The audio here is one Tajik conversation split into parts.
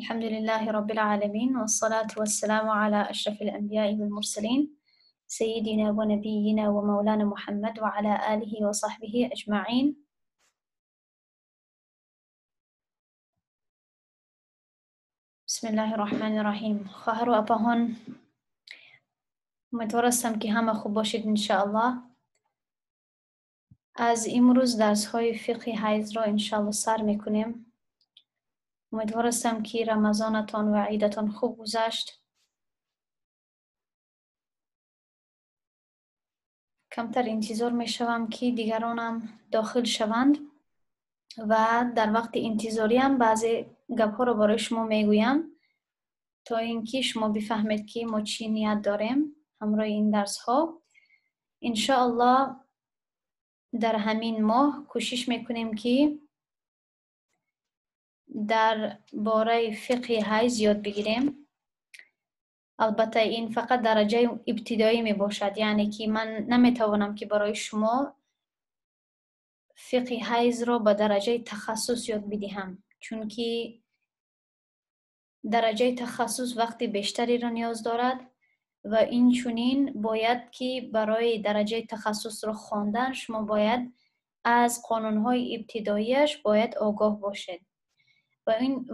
الحمد لله رب العالمين، والصلاة والسلام على أشرف الأنبياء والمرسلين، سيدنا ونبينا ومولانا محمد وعلى آله وصحبه أجمعين. بسم الله الرحمن الرحیم. خواهر و اپاهان، امیدوار هستم که همه خوب باشید انشاءالله. از امروز درس های فقه حیض را انشاءالله سر میکنیم. امیدوار هستم که رمضانتان و عیدتان خوب گذشت. کمتر انتظار میشوم که دیگرانم داخل شوند و در وقت انتظاری هم بعضی گپ ها رو برای شما میگویم تا اینکه شما بفهمید که ما چی نیت داریم همراه این درس ها. انشاءالله در همین ماه کوشش میکنیم که در باره فقه حیض یاد بگیریم. البته این فقط درجه ابتدایی می باشد، یعنی که من نمیتوانم که برای شما فقه حیض را به درجه تخصص یاد بدهم، چون که درجه تخصص وقت بیشتری را نیاز دارد و این چنین باید که برای درجه تخصص را خواندن شما باید از قانونهای ابتداییش باید آگاه باشید.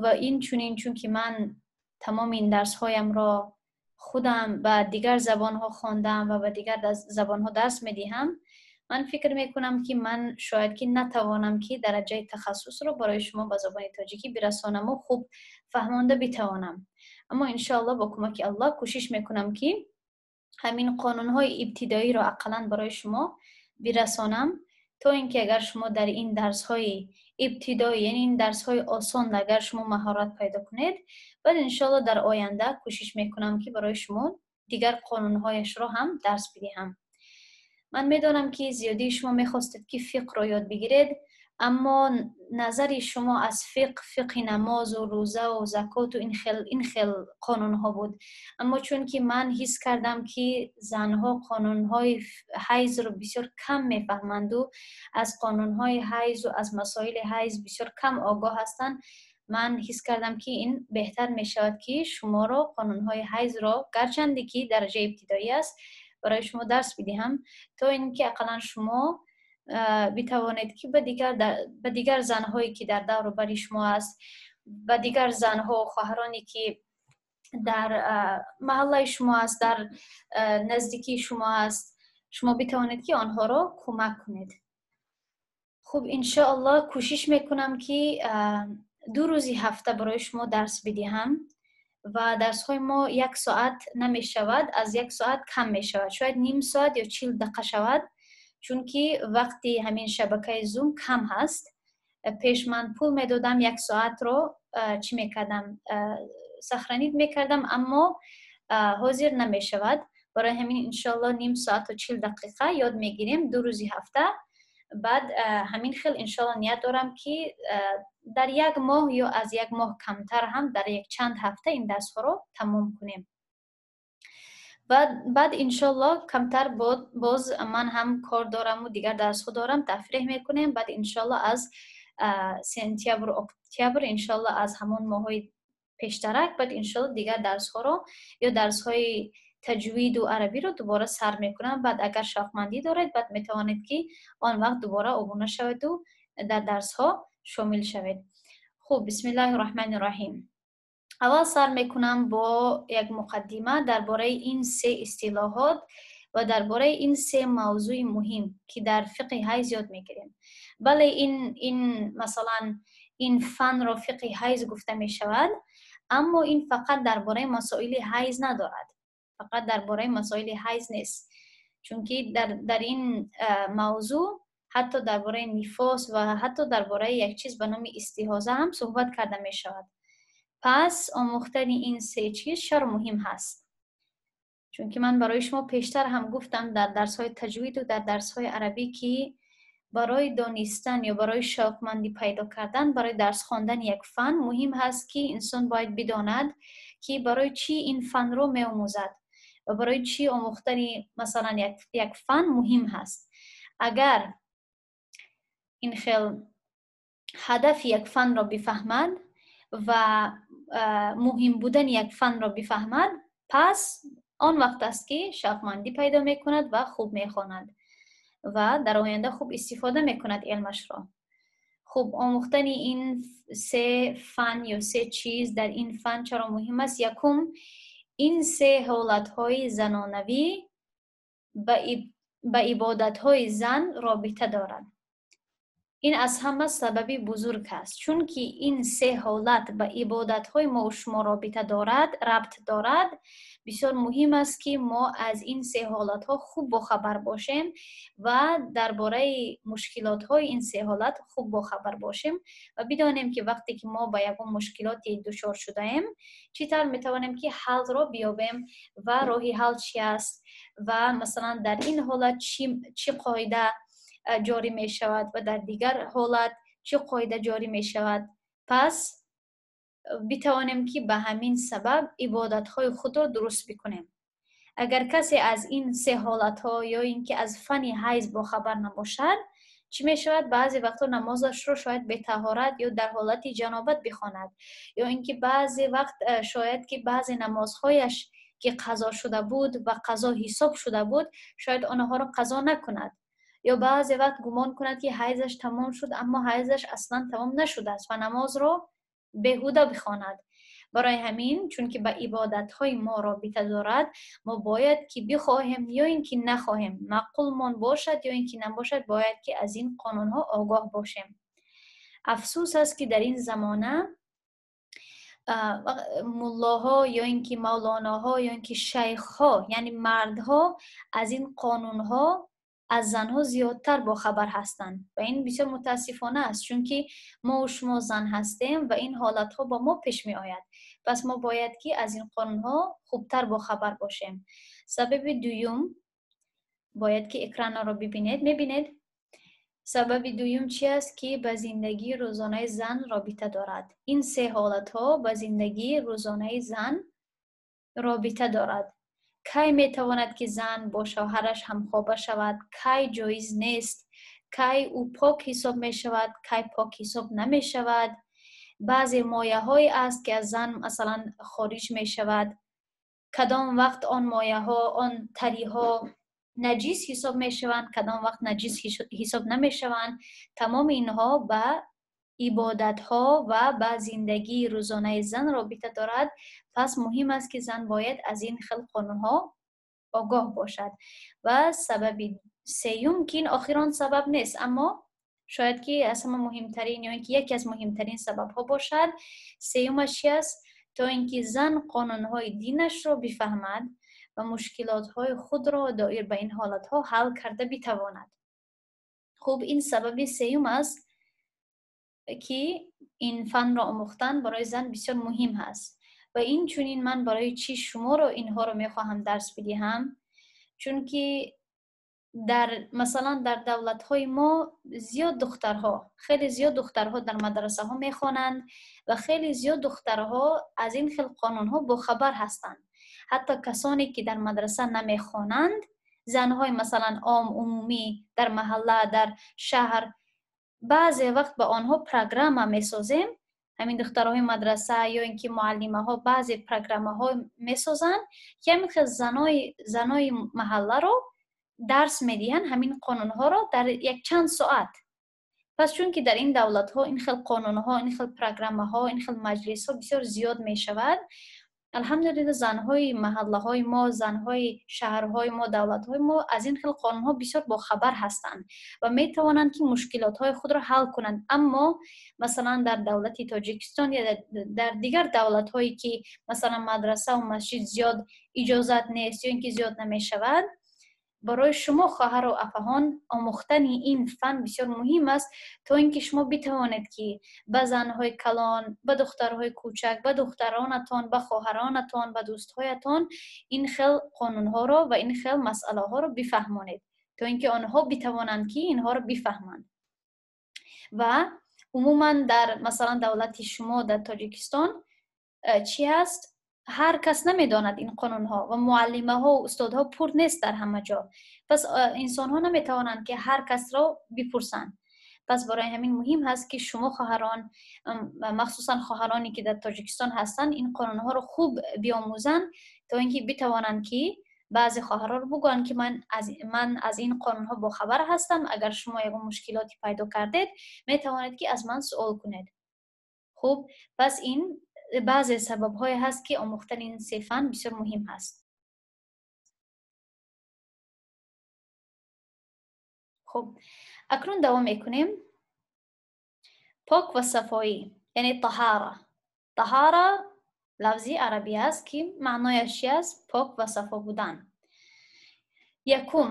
و این چنین چون که من تمام این درس هایم را خودم به دیگر زبان ها خواندم و به دیگر زبان ها درس میدهم، من فکر میکنم که من شاید که نتوانم که درجه تخصص رو برای شما به زبان تاجیکی برسانم و خوب فهمانده بتوانم. اما انشاءالله با کمک الله کوشش میکنم که همین قانون های ابتدایی رو اقلا برای شما برسانم، تا اینکه اگر شما در این درس های ابتدایی، یعنی این درس های آسان، اگر شما مهارت پیدا کنید، بعد انشاءالله در آینده کوشش میکنم که برای شما دیگر قانون هایش رو هم درس بدهم. من میدانم که زیادی شما میخواستید که فقه رو یاد بگیرید، اما نظر شما از فقه، فقه نماز و روزه و زکات و این خیل قانون ها بود. اما چون که من حس کردم که زنها قانون های حیض رو بسیار کم میفهمند و از قانون های حیض و از مسائل حیض بسیار کم آگاه هستند، من حس کردم که این بهتر میشود که شما رو قانون های حیض رو، گرچند که درجه ابتدایی است، برای شما درس بدهم، تا اینکه اقلا شما بتوانید که به دیگر زنهایی که در دور و بر شما است، به دیگر زنها و خواهرانی که در محله شما است، در نزدیکی شما است، شما بتوانید که آنها را کمک کنید. خب انشاءالله کوشش میکنم که 2 روزی هفته برای شما درس بدهم و درس های ما 1 ساعت نمی شود، از 1 ساعت کم می شود، شاید نیم ساعت یا 40 دقیقه شود، چون که وقتی همین شبکه زوم کم هست. پیش من پول میدادم 1 ساعت رو چی میکردم، سخرانید میکردم، اما حاضر نمی شود. برای همین انشالله نیم ساعت و 40 دقیقه یاد میگیریم 2 روزی هفته. بعد همین خیل انشالله نیت دارم که در 1 ماه یا از 1 ماه کمتر هم در یک چند هفته این درس ها رو تمام کنیم. بعد انشالله کمتر باز من هم کار دارم و دیگر درس ها دارم، تفریح میکنیم. بعد انشالله از سپتامبر و اکتبر، انشالله از همون ماهای پیشترک، بعد انشالله دیگر درس ها رو یا درس های تجوید و عربی رو دوباره سر میکنم. بعد اگر شوقمندی دارید، بعد میتوانید که آن وقت دوباره آبونه شوید و در درس ها شامل شوید. خب بسم الله الرحمن الرحیم. اول سر میکنم با یک مقدمه درباره این 3 اصطلاحات و درباره این 3 موضوع مهم که در فقه حیض یاد میگیریم. بله، این مثلا این فن را فقه حیض گفته میشود، اما این فقط درباره مسائل حیض ندارد، فقط درباره مسائل حیض نیست، چون که در این موضوع حتی درباره نفاس و حتی درباره یک چیز به نام استحاضه هم صحبت کرده می شود. پس آموختن این 3 چیز چرا مهم هست؟ چون که من برای شما پیشتر هم گفتم در درس های تجوید و در درس های عربی که برای دانستن یا برای شوقمندی پیدا کردن، برای درس خواندن یک فن مهم هست که انسان باید بداند که برای چی این فن رو می آموزد و برای چی آموختن مثلا یک فن مهم هست. اگر این خیل هدف یک فن را بفهمد Ва муҳим будани як фанро бифаҳмад, пас он вақт аст, ки шавқмандӣ пайдо мекунад ва хуб мехонад ва дар оянда хуб истифода мекунад илмашро. Хуб, омӯхтани ин се фан ё се чиз дар ин фан чаро муҳим аст? Якум, ин се ҳолатҳои занонавӣ ба ибодатҳои зан робита дорад. Ин аз ҳама сабаби бузург аст, чунки ин се ҳолат ба ибодатҳои мо шумо робита дорад, рабт дорад. Бисёр муҳим аст, ки мо аз ин се ҳолатҳо хуб бохабар бошем ва дар бораи мушкилотҳои ин се ҳолат хуб бохабар бошем ва бидонем, ки вақте ки мо ба ягон мушкилоте дучор шудаем, чӣ тавр метавонем, ки ҳалро биёбем ва роҳи ҳал чи аст ва масалан, дар ин ҳолат чӣ қоида ҷорӣ мешавад ва дар дигар ҳолат чӣ қоида ҷорӣ мешавад. Пас битавонем, ки ба ҳамин сабаб ибодатҳои худро дуруст бикунем. Агар касе аз ин се ҳолатҳо ё ин ки аз фани ҳайз бохабар набошад, чӣ мешавад? Баъзе вақтҳо намозашро шояд бетаҳорат ё дар ҳолати ҷанобат бихонад, ё ин ки баъзе вақт шояд, ки баъзе намозҳояш, ки қазо шуда буд ва қазо ҳисоб шуда буд, шояд онҳоро қазо накунад, ё баъзе вақт гумон кунад, ки ҳайзаш тамом шуд, аммо ҳайзаш аслан тамом нашудааст ва намозро беҳуда бихонад. Барои ҳамин, чунки ба ибодатҳои мо робита дорад, мо бояд ки бихоҳем ё ин ки нахоҳем, маъқулмон бошад ё ин ки набошад, бояд ки аз ин қонунҳо огоҳ бошем. Афсӯс аст, ки дар ин замона муллоҳо ё ин ки мавлоноҳо ё ин ки шайхҳо, яъне мардҳо, аз ин қонунҳо аз занҳо зиёдтар бохабар ҳастанд ва ин бисёр мутаассифона аст, чунки мо шумо зан ҳастем ва ин ҳолатҳо ба мо пеш меояд. Пас мо бояд, ки аз ин қонунҳо хубтар бохабар бошем. Сабаби дуюм, бояд ки экранро бибинед, мебинед. Сабаби дуюм чи аст, ки ба зиндагии рӯзонаи зан робита дорад? Ин се ҳолатҳо ба зиндагии рӯзонаи зан робита дорад. Кай метавонад, ки зан бо шавҳараш ҳамхоба шавад, кай ҷоиз нест, кай ӯ пок ҳисоб мешавад, кай пок ҳисоб намешавад, баъзе мояҳое аст, ки аз зан масалан хориҷ мешавад, кадом вақт он мояҳо, он тариҳо наҷис ҳисоб мешаванд, кадом вақт наҷис ҳисоб намешаванд. Тамоми инҳо ба ибодатҳо ва ба зиндагии рӯзонаи зан робита дорад. Пас муҳим аст, ки зан бояд аз ин хел қонунҳо огоҳ бошад. Ва сабаби сеюм, ки ин охирон сабаб нест, аммо шояд ки аз ҳама муҳимтарин ё ин ки яке аз муҳимтарин сабабҳо бошад, сеюмаш чи аст? То ин ки зан қонунҳои динашро бифаҳмад ва мушкилотҳои худро доир ба ин ҳолатҳо ҳал карда битавонад. Хуб, ин сабаби сеюм аст, ки ин фанро омӯхтан барои зан бисёр муҳим ҳаст. Ва инчунин ман барои чӣ шуморо инҳоро мехоҳам дарс бидиҳам? Чунки дар масалан, дар давлатҳои мо зиёд духтарҳо, хеле зиёд духтарҳо дар мадрасаҳо мехонанд ва хеле зиёд духтарҳо аз ин хел қонунҳо бохабар ҳастанд. Ҳатто касоне, ки дар мадраса намехонанд, занҳои масалан ом, умумӣ, дар маҳалла, дар шаҳр, баъзе вақт ба онҳо программа месозем. Ҳамин духтарҳои мадраса ё ин ки муаллимаҳо баъзе программаҳо месозанд, ки ҳамин хел занои маҳалларо дарс медиҳанд ҳамин қонунҳоро дар якчанд соат. Пас чунки дар ин давлатҳо ин хел қонунҳо, ин хел программаҳо, ин хел маҷлисҳо бисёр зиёд мешавад, алҳамдулилла, занҳои маҳаллаҳои мо, занҳои шаҳрҳои мо, давлатҳои мо аз ин хел қонунҳо бисёр бохабар ҳастанд ва метавонанд, ки мушкилотҳои худро ҳал кунанд. Аммо масалан, дар давлати Тоҷикистон ё дар дигар давлатҳое, ки масалан мадрасаву масҷид зиёд иҷозат нест ё ин ки зиёд намешавад, барои шумо, хоҳару апаҳон, омӯхтани ин фан бисёр муҳим аст, то ин ки шумо битавонед, ки ба занҳои калон, ба духтарҳои кӯчак, ба духтаронатон, ба хоҳаронатон, ба дӯстҳоятон ин хел қонунҳоро ва ин хел масъалаҳоро бифаҳмонед, то ин ки онҳо битавонанд, ки инҳоро бифаҳманд. Ва умуман дар масалан давлати шумо, дар Тоҷикистон, чӣ ҳаст? Ҳар кас намедонад ин қонунҳо ва муаллимаҳо, устодҳо пур нест дар ҳама ҷо. Пас инсонҳо наметавонанд, ки ҳар касро бипурсанд. Пас барои ҳамин муҳим ҳаст, ки шумо хоҳарон, махсусан хоҳароне ки дар Тоҷикистон ҳастанд, ин қонунҳоро хуб биомӯзанд, то ин ки битавонанд ки баъзе хоҳарро бигӯянд, ки ман аз ин қонунҳо бохабар ҳастам. Агар шумо ягон мушкилоте пайдо кардед, метавонед ки аз ман суол кунед. Хуб, пас ин баъзе сабабҳое ҳаст, ки омӯхтани ин се фан бисёр муҳим ҳаст. Хуб, акнун давом мекунем. Пок ва сафоӣ, яъне таҳара. Таҳара лафзи арабӣ аст, ки маънояш чи аст? Пок ва сафо будан. Якум,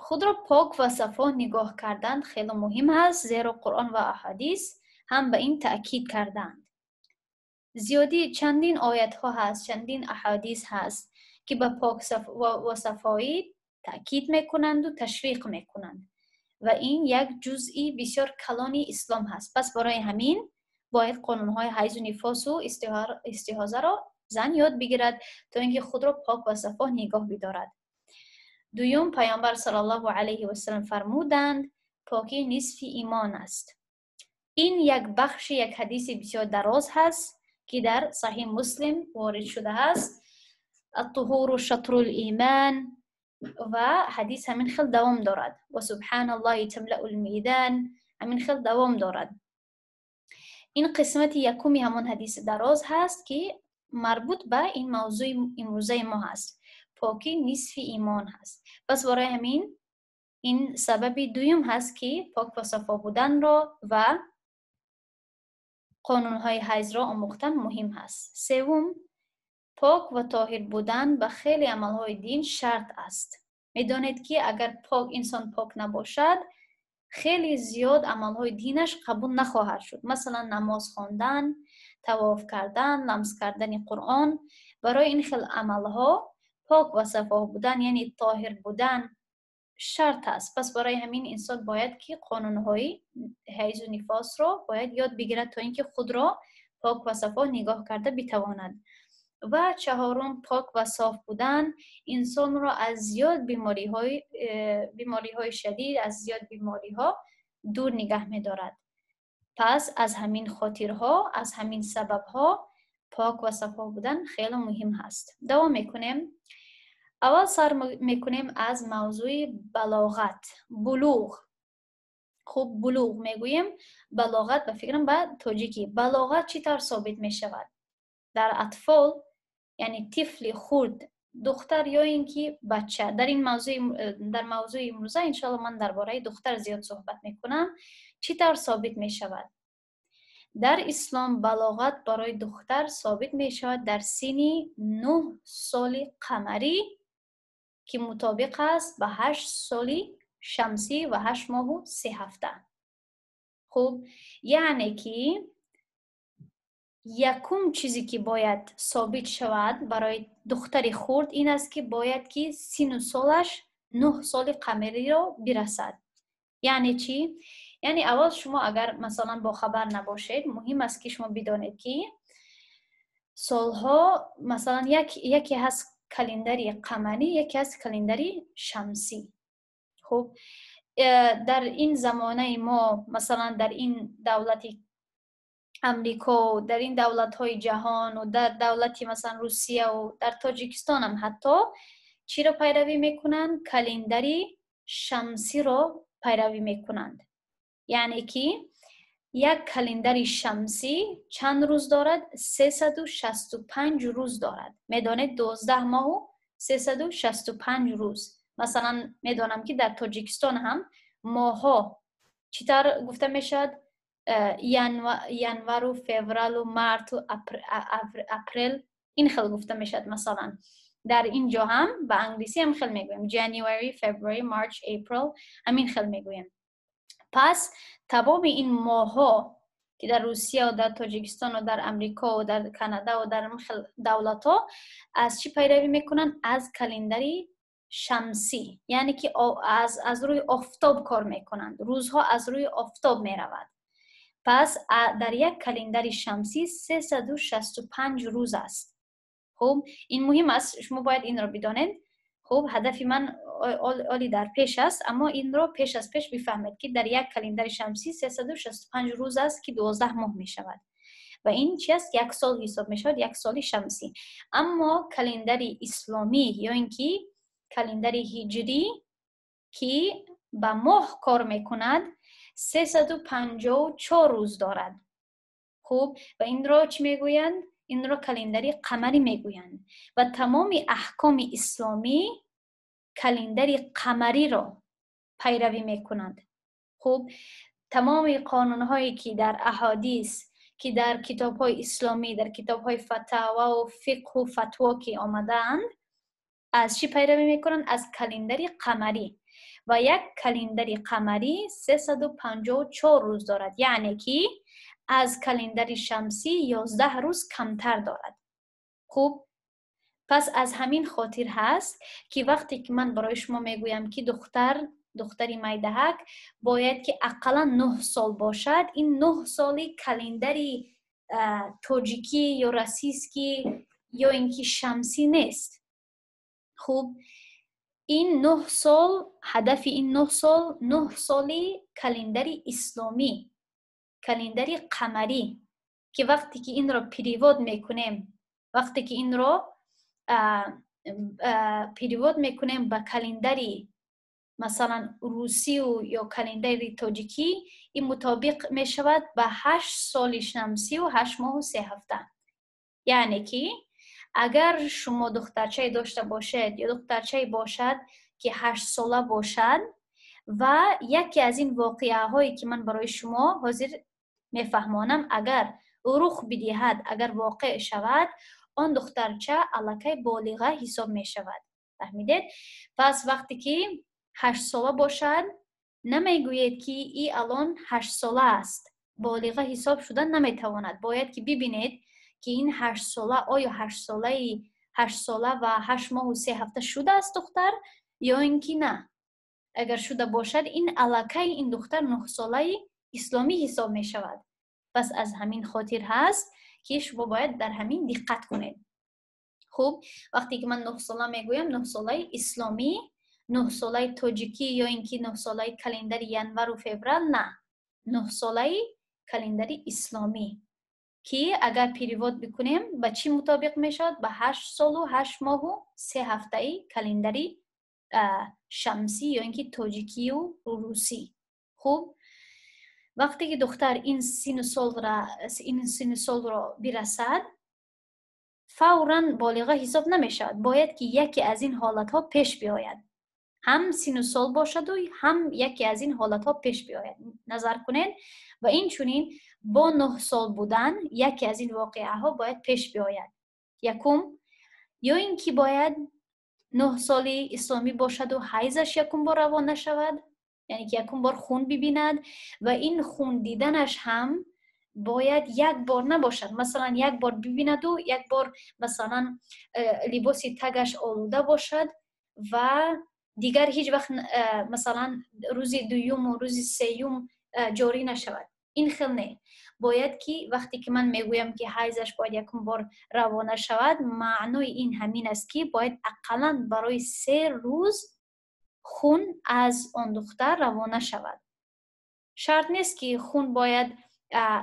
худро пок ва сафо нигоҳ кардан хеле муҳим ҳаст, зеро Қуръон ва аҳадис ҳам ба ин таъкид кардаанд. Зиёдӣ чандин оятҳо ҳаст, чандин аҳадис ҳаст, ки ба пок ва сафоӣ таъкид мекунанду ташвиқ мекунанд ва ин як ҷузъи бисёр калони ислом ҳаст. Пас барои ҳамин бояд қонунҳои ҳайзу нифосу истиҳозаро зан ёд бигирад, то ин ки худро пок ва сафо нигоҳ бидорад. Дуюм, Паёмбар саллаллоҳу алайҳи васалам фармуданд: покӣ нисфи имон аст. Ин як бахши як ҳадиси бисёр дароз ҳаст, ки дар Саҳиҳ Муслим ворид шудааст. Ат-туҳуру шатрул иман, ва ҳадис ҳамин хел давом дорад. Ва субҳаналлоҳи тамлаул мизан, ҳамин хел давом дорад. Ин қисмати якуми ҳамон ҳадиси дароз ҳаст, ки марбут ба ин мавзӯи имрӯзаи мо ҳаст. Покӣ нисфи имон ҳаст. Пас барои ҳамин ин сабаби дуюм ҳаст, ки пок ва сафо буданро ва қонунҳои ҳайзро омӯхтан муҳим ҳаст. Севум, пок ва тоҳир будан ба хеле амалҳои дин шарт аст. Медонед, ки агар инсон пок набошад, хеле зиёд амалҳои динаш қабул нахоҳад шуд. Масалан, намоз хондан, тавоф кардан, ламс кардани Қуръон. Барои ин хел амалҳо пок ва сафо будан, яъне тоҳир будан шарт аст. Пас барои ҳамин инсон бояд ки қонунҳои ҳайзу нифосро бояд ёд бигирад, то ин ки худро пок ва сафо нигоҳ карда битавонад. Ва чаҳорум, пок ва соф будан инсонро аз зиёд бемориҳои шадид, аз зиёд бемориҳо дур нигаҳ медорад. Пас аз ҳамин хотирҳо, аз ҳамин сабабҳо пок ва сафо будан хеле муҳим ҳаст. Давом мекунем. Аввал сар мекунем аз мавзӯи балоғат, булуғ. Хуб, булуғ мегӯем, балоғат ба фикрам ба тоҷикӣ. Балоғат чӣ тавр собит мешавад? Дар атфол, яъне тифли хурд, духтар ё ин ки бача. Дар ин мавзӯи, дар мавзӯи имрӯза иншоалло ман дар бораи духтар зиёд суҳбат мекунам. Чӣ тавр собит мешавад? Дар ислом балоғат барои духтар собит мешавад дар синни 9 соли қамарӣ, ки мутобиқ аст ба 8 соли шамсӣ ва 8 моҳу 3 ҳафта. Хуб, яъне ки якум чизе ки бояд собит шавад барои духтари хурд ин аст, ки бояд ки сину солаш 9 соли қамариро бирасад. Яъне чӣ? Яъне аввал шумо агар масалан бохабар набошед, муҳим аст, ки шумо бидонед, ки солҳо масалан яке ҳаст календари қамарӣ, яке ҳаст календари шамсӣ. Хуб, дар ин замонаи мо, масалан дар ин давлати Амрико, дар ин давлатҳои ҷаҳону дар давлати масалан Русияву дар Тоҷикистонам ҳатто чиро пайравӣ мекунанд? Календари шамсиро пайравӣ мекунанд. Яъне ки як календари шамсӣ чанд рӯз дорад? 365 рӯз дорад. Медонед, 12 моҳу 365 рӯз. Масалан, медонам, ки дар Тоҷикистон ҳам моҳҳо чӣ тавр гуфта мешавад? Январу февралу марту апрел, ин хел гуфта мешавад. Масалан, дар ин ҷо ҳам ба англисӣ ҳам хел мегӯем: January, February, March, April, ҳамин хел мегӯем. Пас тамоми ин моҳҳо, ки дар Русия, дар Тоҷикистону дар Амрико, дар Канадау дар хел давлатҳо, аз чӣ пайравӣ мекунанд? Аз календари шамсӣ, яъне ки аз рӯи офтоб кор мекунанд, рӯзҳо аз рӯи офтоб меравад. Пас дар як календари шамсӣ 365 рӯз аст. Хуб, ин муҳим аст, шумо бояд инро бидонед. Хуб, ҳадафи ман оли дар пеш аст, аммо инро пеш аз пеш бифаҳмед, ки дар як календари шамсӣ 365 рӯз аст, ки 12 моҳ мешавад ва ин чи аст? Як сол ҳисоб мешавад, як соли шамсӣ. Аммо календари исломӣ ё ин ки календари ҳиҷрӣ, ки ба моҳ кор мекунад, 354 рӯз дорад. Хуб, ва инро чӣ мегӯянд? Инро календари қамарӣ мегӯянд ва тамоми аҳкоми исломӣ календари қамариро пайравӣ мекунанд. Хуб, тамоми қонунҳое, ки дар аҳодис, ки дар китобҳои исломӣ, дар китобҳои фатавау фиқҳу фатво ки омадаанд, аз чӣ пайравӣ мекунанд? Аз календари қамарӣ. Ва як календари қамарӣ 354 рӯз дорад, яъне ки аз календари шамсӣ 11 рӯз камтар дорад. Хуб, пас аз ҳамин хотир ҳаст, ки вақте ки ман барои шумо мегӯям, ки духтари майдаҳак бояд ки ақаллан 9 сол бошад, ин 9 соли календари тоҷикӣ ё российский ё ин ки шамсӣ нест. Хуб, ин 9 сол, ҳадафи ин 9 сол, 9 соли календари исломӣ, календари қамарӣ, ки вақте ки инро перевод мекунем, вақте ки инро перевод мекунем ба календари, масалан, русию ё календари тоҷикӣ, ин мутобиқ мешавад ба 8 соли шамсию 8 моҳу 3 ҳафта. Яъне ки агар шумо духтарчае дошта бошед ё духтарчае бошад, ки 8сола бошад, ва яке аз ин воқеаҳое, ки ман барои шумо ҳозир мефаҳмонам, агар рух бидиҳад, агар воқеъ шавад, он духтарча аллакай болиға ҳисоб мешавад. Фаҳмидед? Пас вақте ки 8сола бошад, намегӯед, ки и алон 8сола аст, болиға ҳисоб шуда наметавонад. Бояд ки бибинед, ки ин 8сола оё 8сола ва 8 моҳу 3 ҳафта шудааст духтар ё ин ки на. Агар шуда бошад, ин аллакай ин духтар 9солаи исломӣ ҳисоб мешавад. Пас аз ҳамин хотир ҳаст, ки шумо бояд дар ҳамин диққат кунед. Хуб, вақте ки ман 9сола мегӯям, 9солаи исломӣ, 9солаи тоҷикӣ ё ин ки 9солаи календари январу феврал на, 9солаи календари исломӣ, ки агар перевод бикунем, ба чӣ мутобиқ мешавад? Ба 8 солу 8 моҳу 3 ҳафтаи календари шамсӣ ё ин ки тоҷикию русӣ. Хуб, вақте ки духтар ин синну солро бирасад, фавран болиға ҳисоб намешавад. Бояд ки яке аз ин ҳолатҳо пеш биёяд, ҳам синну сол бошаду, ҳам яке аз ин ҳолатҳо пеш биёяд. Назар кунед, ва инчунин бо 9 сол будан яке аз ин воқеаҳо бояд пеш биёяд. Якум, ё ин ки бояд 9 соли исломӣ бошаду ҳайзаш якум бор равона шавад, яъне ки якум бор хун бибинад, ва ин хун диданаш ҳам бояд як бор набошад. Масалан, як бор бибинаду як бор, масалан, либоси тагаш олуда бошад ва дигар ҳеҷ вақт, масалан, рӯзи дуюму рӯзи сеюм ҷорӣ нашавад. Ин хел не. Бояд ки вақте ки ман мегӯям, ки ҳайзаш бояд якум бор равона шавад, маънои ин ҳамин аст, ки бояд ақаллан барои 3 рӯз хун аз он духтар равона шавад. Шарт нест, ки хун бояд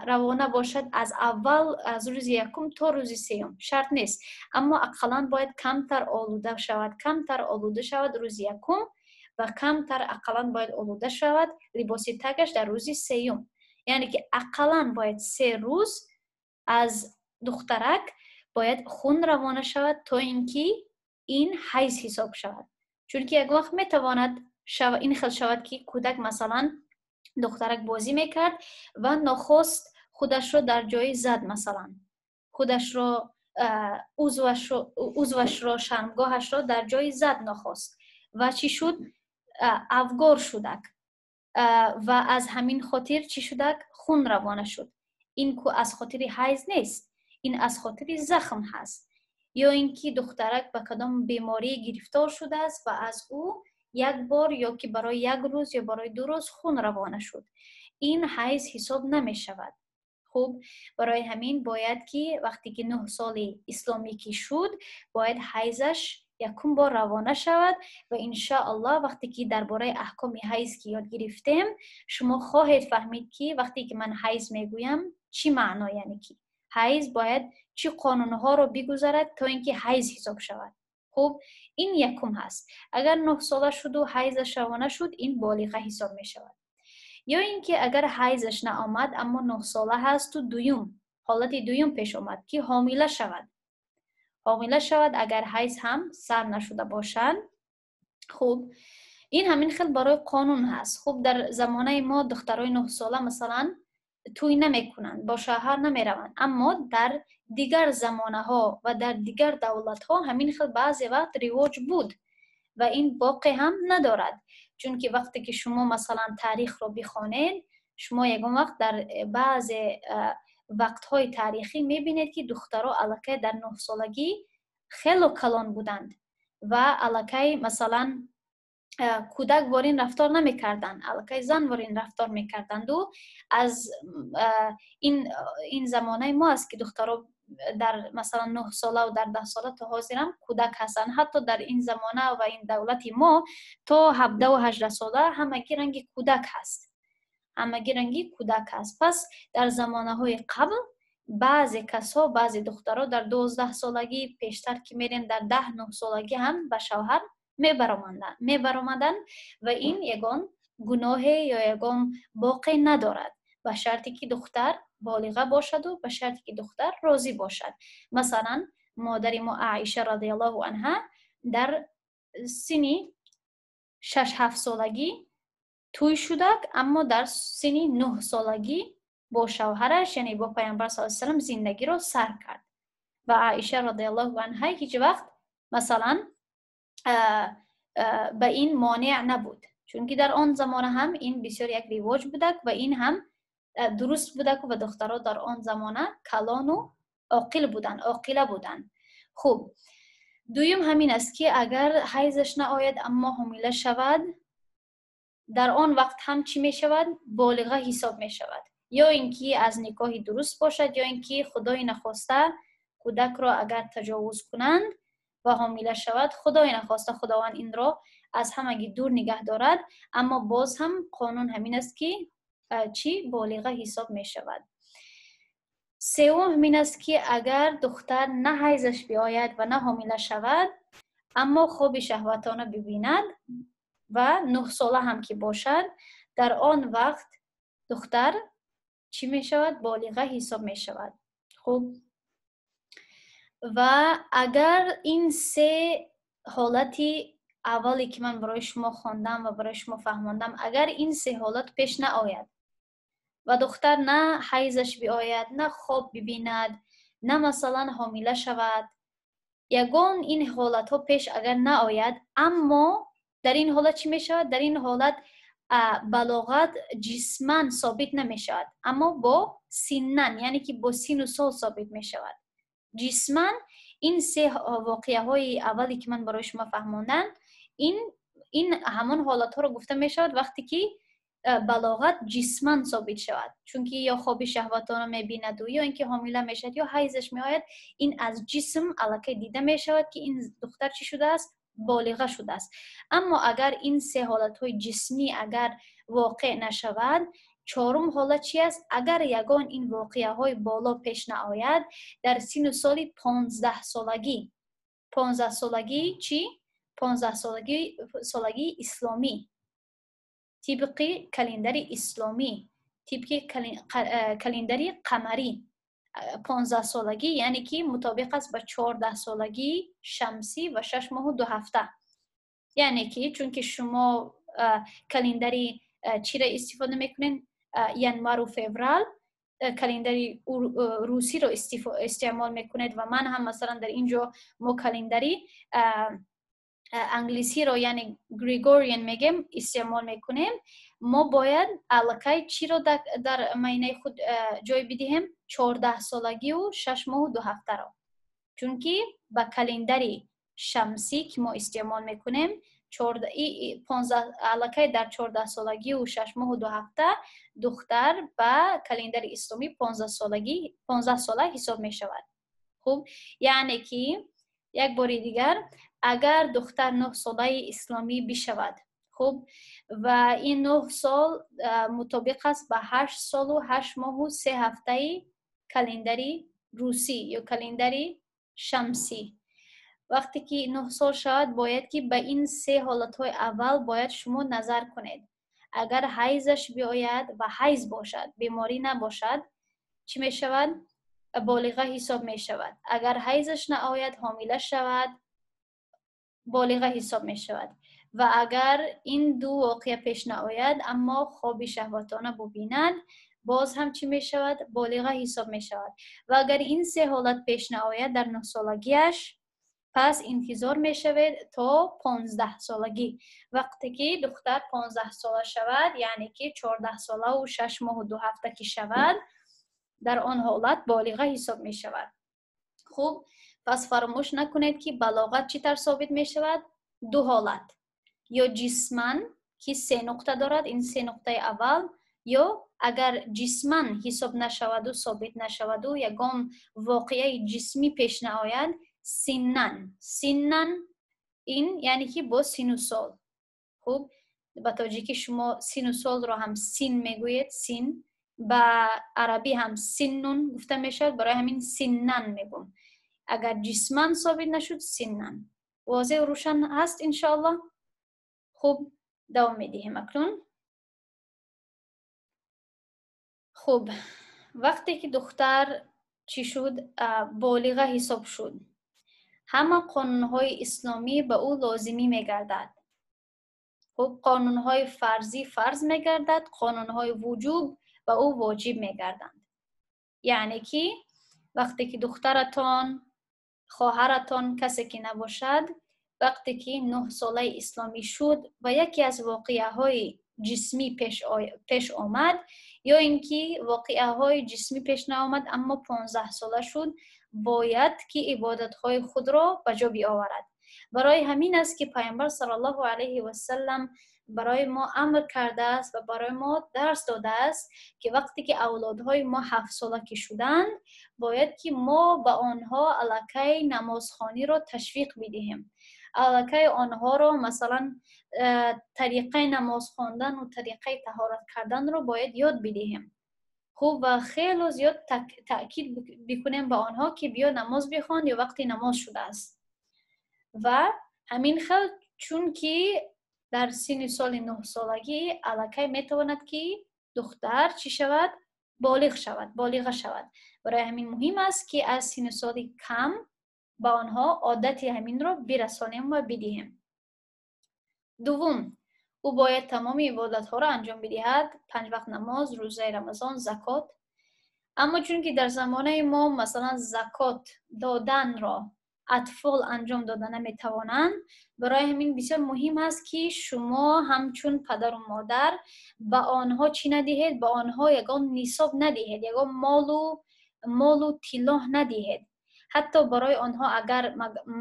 равона бошад аз аввал, аз рӯзи якум то рӯзи сеюм, шарт нест, аммо ақаллан бояд камтар олуда шавад, камтар олуда шавад рӯзи якум ва камтар ақаллан бояд олуда шавад либоси тагаш дар рӯзи сеюм. Яъне ки ақаллан бояд 3 рӯз аз духтарак бояд хун равона шавад, то ин ки ин ҳайз ҳисоб шавад. Чунки як вақт метавонад ин хел шавад, ки кӯдак, масалан, духтарак бозӣ мекард ва нохост худашро дар ҷое зад, масалан, худашро, узвашро, шармгоҳашро дар ҷои зад нохост ва чӣ шуд? Авгор шудак ва аз ҳамин хотир чӣ шудак? Хун равона шуд. Ин ку аз хотири ҳайз нест, ин аз хотири захм ҳаст. Ё ин ки духтарак ба кадом беморӣ гирифтор шудааст ва аз ӯ як бор ё ки барои як рӯз ё барои 2 рӯз хун равона шуд. Ин ҳайз ҳисоб намешавад. Хуб, барои ҳамин бояд ки вақте ки 9 соли исломӣ ки шуд, бояд ҳайзаш Якум бор равона шавад ва иншоаллоҳ, вақте ки дар бораи аҳкоми ҳайз ки ёд гирифтем, шумо хоҳед фаҳмид, ки вақте ки ман ҳайз мегӯям, чӣ маъно, яъне ки ҳайз бояд чӣ қонунҳоро бигузарад, то ин ки ҳайз ҳисоб шавад. Хуб, ин якум ҳаст. Агар 9 сола шуду ҳайзаш равона шуд, ин болиға ҳисоб мешавад. Ё ин ки агар ҳайзаш наомад, аммо 9 сола ҳасту дуюм ҳолати дуюм пеш омад, ки ҳомила шавад. Ҳомила шавад, агар ҳайз ҳам сар нашуда бошад. Хуб, ин ҳамин хел барои қонун ҳаст. Хуб, дар замонаи мо духтарои 9 сола, масалан, тӯй намекунанд, бо шавҳар намераванд, аммо дар дигар замонаҳо ва дар дигар давлатҳо ҳамин хел баъзе вақт ривоҷ буд ва ин боқе ҳам надорад. Чунки вақте ки шумо, масалан, таърихро бихонед, шумо ягон вақт дар баъзе вақтҳои таърихӣ мебинед, ки духтаро аллакай дар 9 солагӣ хело калон буданд ва аллакай, масалан, кӯдак ворин рафтор намекарданд, аллакай зан ворин рафтор мекарданду. Аз ин замонаи мо аст, ки духтаро дар, масалан, 9 солаву дар 10 сола то ҳозирам кӯдак ҳастанд. Ҳатто дар ин замона ва ин давлати мо то 17-у 18 сола ҳамагӣ ранги кӯдак ҳаст, ҳамагӣ ранги кӯдак ҳаст. Пас дар замонаҳои қабл баъзе касҳо, баъзе духтаро дар 12 солагӣ, пештар ки мерем, дар 10, 9 солагӣ ҳам ба шавҳар мебаромаданд ва ин ягон гуноҳе ё ягон боқе надорад, ба шарте ки духтар болиға бошаду ба шарте ки духтар розӣ бошад. Масалан, модари мо Аиша радиаллоҳу анҳа дар синни 6-7 солагӣ тӯй шудак, аммо дар синни 9 солагӣ бо шавҳараш, яъне бо Пайғамбар с салам, зиндагиро сар кард ва Аиша радиаллоҳу анҳа ҳеҷ вақт, масалан, ба ин монеъ набуд, чунки дар он замона ҳам ин бисёр як ривоҷ будак ва ин ҳам дуруст будак ва духтаро дар он замона калону оқил буданд, оқила буданд. Хуб, дуюм ҳамин аст, ки агар ҳайзаш наояд, аммо ҳомила шавад, дар он вақт ҳам чӣ мешавад? Болиға ҳисоб мешавад. Ё ин ки аз никоҳи дуруст бошад, ё ин ки, худои нахоста, кӯдакро агар таҷовуз кунанд ва ҳомила шавад, худои нахоста, Худованд инро аз ҳамагӣ дур нигаҳ дорад, аммо боз ҳам қонун ҳамин аст, ки чӣ? Болиға ҳисоб мешавад. Сеюм ҳамин аст, ки агар духтар на ҳайзаш биояд ва на ҳомила шавад, аммо хоби шаҳватона бибинад ва 9 сола ҳам ки бошад, дар он вақт духтар чӣ мешавад? Болиға ҳисоб мешавад. Хуб, ва агар ин се ҳолати аввале, ки ман барои шумо хондам ва барои шумо фаҳмондам, агар ин се ҳолат пеш наояд ва духтар на ҳайзаш биояд, на хоб бибинад, на, масалан, ҳомила шавад, ягон ин ҳолатҳо пеш агар наояд, аммо дар ин ҳолат чӣ мешавад? Дар ин ҳолат балоғат ҷисман собит намешавад, аммо бо синнан, яъне ки бо сину сол собит мешавад. Ҷисман ин се воқеаҳои аввале, ки ман барои шумо фаҳмондам, ин ҳамон ҳолатҳоро гуфта мешавад, вақте ки балоғат ҷисман собит шавад, чунки ё хоби шаҳватона мебинаду, ё ин ки ҳомила мешавад, ё ҳайзаш меояд, ин аз ҷисм аллакай дида мешавад, ки ин духтар чӣ шудааст? Болиға шудааст. Аммо агар ин се ҳолатҳои ҷисмӣ агар воқеъ нашавад, чорум ҳолат чи аст? Агар ягон ин воқеаҳои боло пеш наояд, дар сину соли 15 солагӣ, 15 солагӣ чӣ? 15 солагии исломӣ, тибқи календари исломӣ, тибқи календари қамарӣ 15 солагӣ, яъне ки мутобиқ аст ба 14 солагии шамсӣ ва 6 моҳу 2 ҳафта. Яъне ки чунки шумо календари чиро истифода мекунед, январу феврал, календари русиро истеъмол мекунед ва ман ҳам, масалан, дар ин ҷо мо календари англисиро, яъне Gregorian мегем, истеъмол мекунем, мо бояд аллакай чиро дар майнаи худ ҷой бидиҳем? 14 солагию 6 моҳу 2 ҳафтаро, чунки ба календари шамсӣ, ки мо истеъмол мекунем, аллакай дар 14 солагию 6 моҳу 2 ҳафта духтар ба календари исломӣ 15 солагӣ, 15 сола ҳисоб мешавад. Хуб, яъне ки як бори дигар, Агар духтар 9 солаи исломӣ бишавад, хуб, ва ин 9 сол мутобиқ аст ба 8 солу 8 моҳу 3 ҳафтаи календари русӣ ё календари шамсӣ. Вақте ки 9 сол шавад, бояд ки ба ин се ҳолатҳои аввал бояд шумо назар кунед. Агар ҳайзаш биояд ва ҳайз бошад, беморӣ набошад, чӣ мешавад? Болиға ҳисоб мешавад. Агар ҳайзаш наояд, ҳомила шавад, болиға ҳисоб мешавад. Ва агар ин ду воқеа пеш наояд, аммо хоби шаҳватона бубинад, боз ҳам чӣ мешавад? Болиға ҳисоб мешавад. Ва агар ин се ҳолат пеш наояд дар 9-солагиаш, пас интизор мешавед то 15-солагӣ. Вақте ки духтар 15 сола шавад, яъне ки 14 солаву 6 моҳу 2 ҳафта ки шавад, дар он ҳолат болиға ҳисоб мешавад. Хуб, пас фаромӯш накунед, ки балоғат чӣ тавр собит мешавад? Ду ҳолат: ё ҷисман, ки се нуқта дорад, ин се нуқтаи аввал, ё агар ҷисман ҳисоб нашаваду собит нашаваду ягон воқеаи ҷисмӣ пеш наояд, синнан. Синнан ин яъне ки бо сину сол. Хуб, ба тоҷикӣ шумо сину солро ҳам син мегӯед, син, ба арабӣ ҳам синнун гуфта мешавад, барои ҳамин синнан мегӯм. Агар ҷисман собит нашуд, синнан. Возеҳу рӯшан ҳаст, иншоаллоҳ? Хуб, давом медиҳем акнун. Хуб, вақте ки духтар чӣ шуд, болиға ҳисоб шуд, ҳама қонунҳои исломӣ ба ӯ лозимӣ мегардад. Хуб, қонунҳои фарзӣ фарз мегардад, қонунҳои вуҷуб ба ӯ воҷиб мегарданд. Яъне ки вақте ки духтаратон, хоҳаратон, касе ки набошад, вақте ки 9 солаи исломӣ шуд ва яке аз воқеаҳои ҷисмӣ пеш омад, ё ин ки воқеаҳои ҷисмӣ пеш наомад, аммо 15 сола шуд, бояд ки ибодатҳои худро ба ҷо биоварад. Барои ҳамин аст, ки Пайғамбар саллаллоҳу алайҳи васаллам барои мо амр кардааст ва барои мо дарс додааст, ки вақте ки авлодҳои мо 7 сола ки шуданд, бояд ки мо ба онҳо аллакай намозхониро ташвиқ бидиҳем, аллакай онҳоро, масалан, тариқаи намоз хондану тариқаи таҳорат карданро бояд ёд бидиҳем. Хуб, ва хело зиёд таъкид бикунем ба онҳо, ки биё намоз бихон ё вақти намоз шудааст. Ва ҳамин хел, чунки дар синни соли 9-солагӣ аллакай метавонад, ки духтар чӣ шавад? Болиғ шавад, болиға шавад. Барои ҳамин муҳим аст, ки аз синни соли кам ба онҳо одати ҳаминро бирасонем ва бидиҳем. Дуввум, ӯ бояд тамоми ибодатҳоро анҷом бидиҳад: панҷ вақт намоз, рӯзаи Рамазон, закот. Аммо чунки дар замонаи мо, масалан, закот доданро атфол анҷом дода наметавонанд, барои ҳамин бисёр муҳим аст, ки шумо ҳамчун падару модар ба онҳо чӣ надиҳед? Ба онҳо ягон нисоб надиҳед, ягон молу тиллоҳ надиҳед. Ҳатто барои онҳо агар,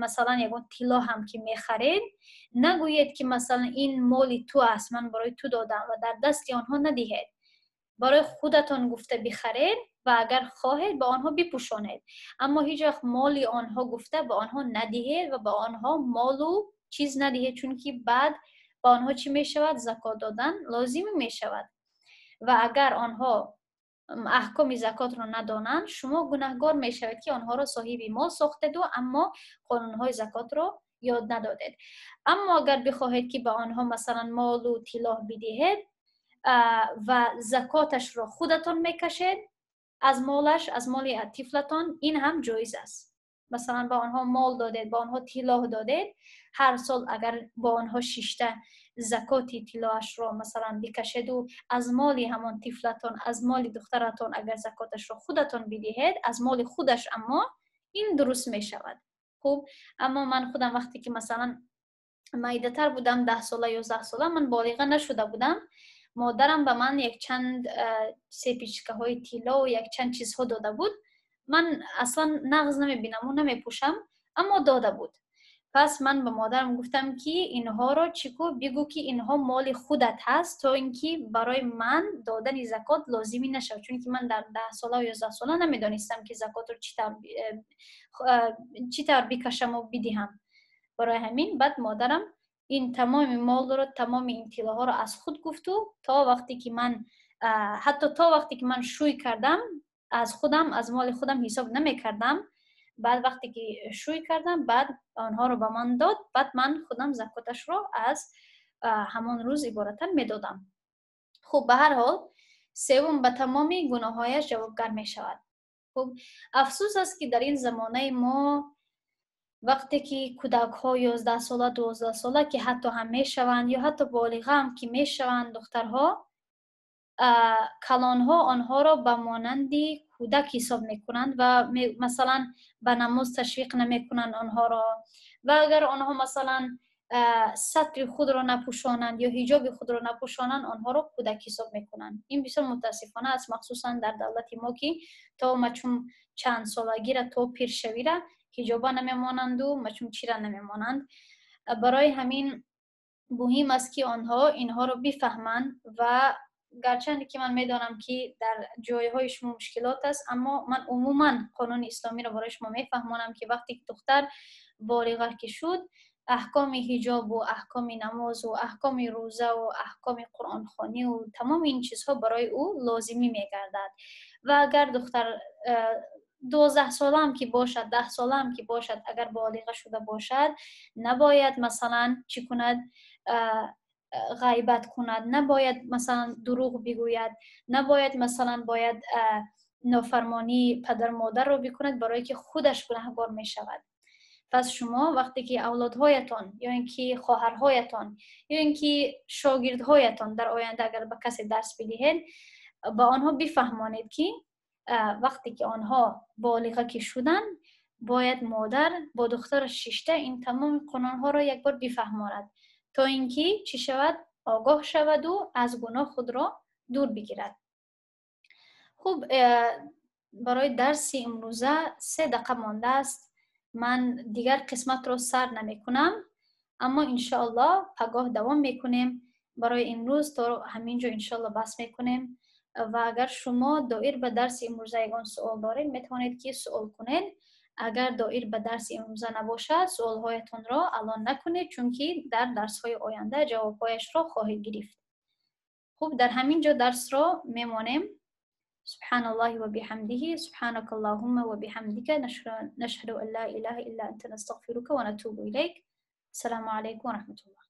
масалан, ягон тилло ҳам ки мехаред, нагӯед, ки масалан, ин моли ту аст, ман барои ту додам, ва дар дасти онҳо надиҳед. Барои худатон гуфта бихаред ва агар хоҳед, ба онҳо бипӯшонед, аммо ҳеҷ вақт моли онҳо гуфта ба онҳо надиҳед ва ба онҳо молу чиз надиҳед, чунки баъд ба онҳо чӣ мешавад? Закот додан лозим мешавад. Ва агар онҳо аҳкоми закотро надонанд, шумо гунаҳгор мешавед, ки онҳоро соҳиби мол сохтеду, аммо қонунҳои закотро ёд надодед. Аммо агар бихоҳед, ки ба онҳо, масалан, молу тиллоҳ бидиҳед ва закоташро худатон мекашед аз молаш, аз моли тифлатон, ин ҳам ҷоиз аст. Масалан, ба онҳо мол додед, ба онҳо тиллоҳ додед, ҳар сол агар бо онҳо шишта закоти тиллоашро, масалан, бикашеду аз моли ҳамон тифлатон, аз моли духтаратон агар закоташро худатон бидиҳед, аз моли худаш, аммо ин дуруст мешавад. Хуб, аммо ман худам вақте ки, масалан, майдатар будам, 10 сола, 11 сола, ман болиға нашуда будам, модарам ба ман якчанд сепичкаҳои тиллову якчанд чизҳо дода буд. Ман аслан нағз намебинаму намепӯшам, аммо дода буд. Пас ман ба модарам гуфтам, ки инҳоро чӣ ку, бигӯ, ки инҳо моли худат ҳаст, то ин ки барои ман додани закот лозимӣ нашавад, чунки ман дар 10 сола 11 сола намедонистам, ки закотро чӣ тавр бикашаму бидиҳам. Барои ҳамин баъд модарам ин тамоми молро, тамоми ин тиллоҳоро аз худ гуфту то вақте ки ман, ҳатто то вақте ки ман шӯй кардам, аз худам, аз моли худам ҳисоб намекардам. Баъд вақте ки шӯй кардам, баъд онҳоро ба ман дод, баъд ман худам закоташро аз ҳамон рӯз иборатан медодам. Хуб, ба ҳар ҳол, севум, ба тамоми гуноҳҳояш ҷавобгар мешавад. Хуб, афсӯс аст, ки дар ин замонаи мо вақте ки кӯдакҳо 11 сола, 12 сола ки ҳатто ҳам мешаванд ё ҳатто болиға ҳам ки мешаванд, духтарҳо, калонҳо онҳоро ба монанди кӯдак ҳисоб мекунанд ва, масалан, ба намоз ташвиқ намекунанд онҳоро. Ва агар онҳо, масалан, сатри худро напӯшонанд ё ҳиҷоби худро напӯшонанд, онҳоро кӯдак ҳисоб мекунанд. Ин бисёр мутаассифона аст, махсусан дар давлати мо, ки то мачум чанд солагира, то пиршавира ҳиҷоба намемонанду мачум чира намемонанд. Барои ҳамин муҳим аст, ки онҳо инҳоро бифаҳманд. Ва гарчанде ки ман медонам, ки дар ҷойҳои шумо мушкилот аст, аммо ман умуман қонуни исломиро барои шумо мефаҳмонам, ки вақте ки духтар болиға ки шуд, аҳкоми ҳиҷобу аҳкоми намозу аҳкоми рӯзаву аҳкоми қуръонхониву тамоми ин чизҳо барои ӯ лозимӣ мегардад. Ва агар духтар 12 солаам ки бошад, 10 солаам ки бошад, агар болиға шуда бошад, набояд, масалан, чӣ кунад? Ғайбат кунад, набояд, масалан, дурӯғ бигӯяд, набояд, масалан, бояд нофармонии падару модарро бикунад, барое ки худаш гунаҳгор мешавад. Пас шумо вақте ки авлодҳоятон ё ин ки хоҳарҳоятон ё ин ки шогирдҳоятон дар оянда агар ба касе дарс бидиҳед, ба онҳо бифаҳмонед, ки вақте ки онҳо болиға ки шуданд, бояд модар бо духтараш шишта ин тамоми қонунҳоро якбор бифаҳмонад, то ин ки чӣ шавад? Огоҳ шаваду аз гуноҳ худро дур бигирад. Хуб, барои дарси имрӯза 3 дақиқа мондааст. Ман дигар қисматро сар намекунам, аммо иншоаллоҳ пагоҳ давом мекунем. Барои имрӯз то ҳамин ҷо иншоаллоҳ бас мекунем. Ва агар шумо доир ба дарси имрӯза ягон суол доред, метавонед, ки суол кунед. Агар доир ба дарси имрӯза набошад, суолҳоятонро алон накунед, чунки дар дарсҳои оянда ҷавобҳояшро хоҳед гирифт. Хуб, дар ҳамин ҷо дарсро мемонем. سبحان الله وبحمده، سبحانك اللهم وبحمدك، نشهد أن لا إله إلا أنت، نستغفرك ونتوب إليك. السلام عليكم ورحمة الله.